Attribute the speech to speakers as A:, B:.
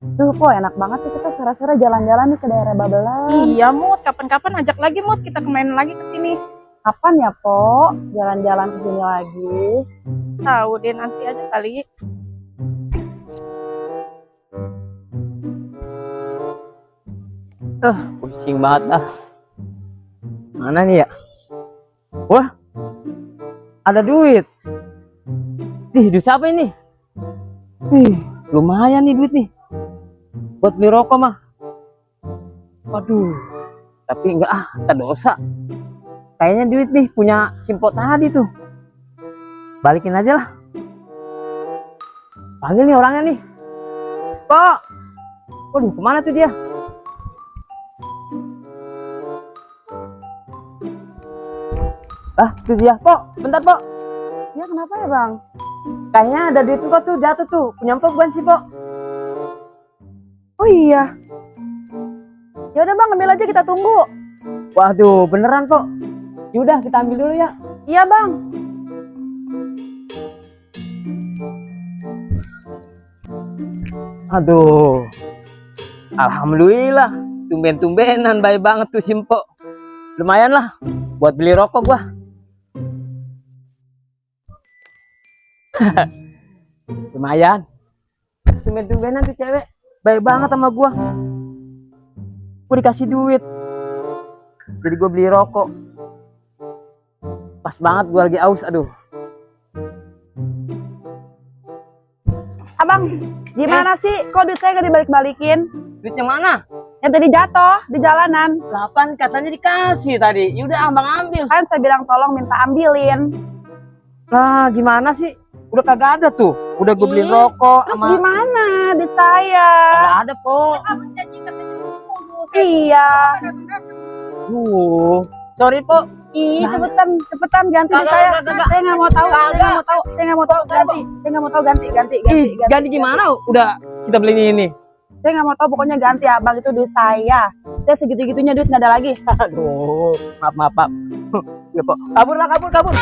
A: Duh, kok enak banget nih kita sore-sore jalan-jalan nih ke daerah Babelan.
B: Iya, Mut. Kapan-kapan ajak lagi, Mut. Kita main lagi ke sini.
A: Kapan ya, Po? Jalan-jalan ke sini lagi.
B: Tahu deh, nanti aja kali.
C: Pusing banget dah. Mana nih ya? Wah, ada duit. Duit siapa ini? Lumayan nih duit nih. Buat beli rokok mah. Waduh, tapi enggak tak dosa. Kayaknya duit nih punya simpot tadi tuh. Balikin aja lah. Panggil nih orangnya nih. Kok? Waduh, kemana tuh dia? Itu dia. Pok, bentar, Pok.
A: Ya kenapa ya, Bang?
C: Kayaknya ada duit kok tuh jatuh tuh. Punya Pok bukan sih, Pok?
A: Oh iya. Ya udah, Bang, ambil aja kita tunggu.
C: Waduh, beneran, Pok. Yaudah, kita ambil dulu ya.
A: Iya, Bang.
C: Aduh. Alhamdulillah. Tumben-tumbenan baik banget tuh Simpo. Lumayan lah buat beli rokok gua. Lumayan. Tumben-tumbenan tuh cewek. Baik banget sama gua. Gua dikasih duit. Jadi gua beli rokok. Pas banget gua lagi aus, aduh.
A: Abang, gimana sih? Kok duit saya gak dibalik-balikin?
C: Duit yang mana?
A: Yang tadi jatuh di jalanan.
C: 8 katanya dikasih tadi. Yaudah abang ambil.
A: Kan saya bilang tolong minta ambilin.
C: Nah, gimana sih? Udah kagak ada tuh. Udah gue beli
A: Ih,
C: rokok
A: Terus
C: sama
A: gimana duit saya?
C: kagak ada, Po.
A: Iya.
C: Sorry, Po.
A: Ih,
C: Nah.
A: cepetan ganti duit
C: Kagak,
A: saya.
C: kagak.
A: Saya nggak mau tahu. Saya
C: Kagak.
A: nggak mau tahu. Saya nggak mau tahu. Ganti. Saya nggak mau tahu. Ganti.
C: Ganti gimana? Udah kita beli ini.
A: Saya nggak mau tahu. Pokoknya ganti, Abang, itu duit saya. Saya segitu-gitunya duit nggak ada lagi.
C: Aduh, maaf. Ya, Po. Kabur lah, kabur.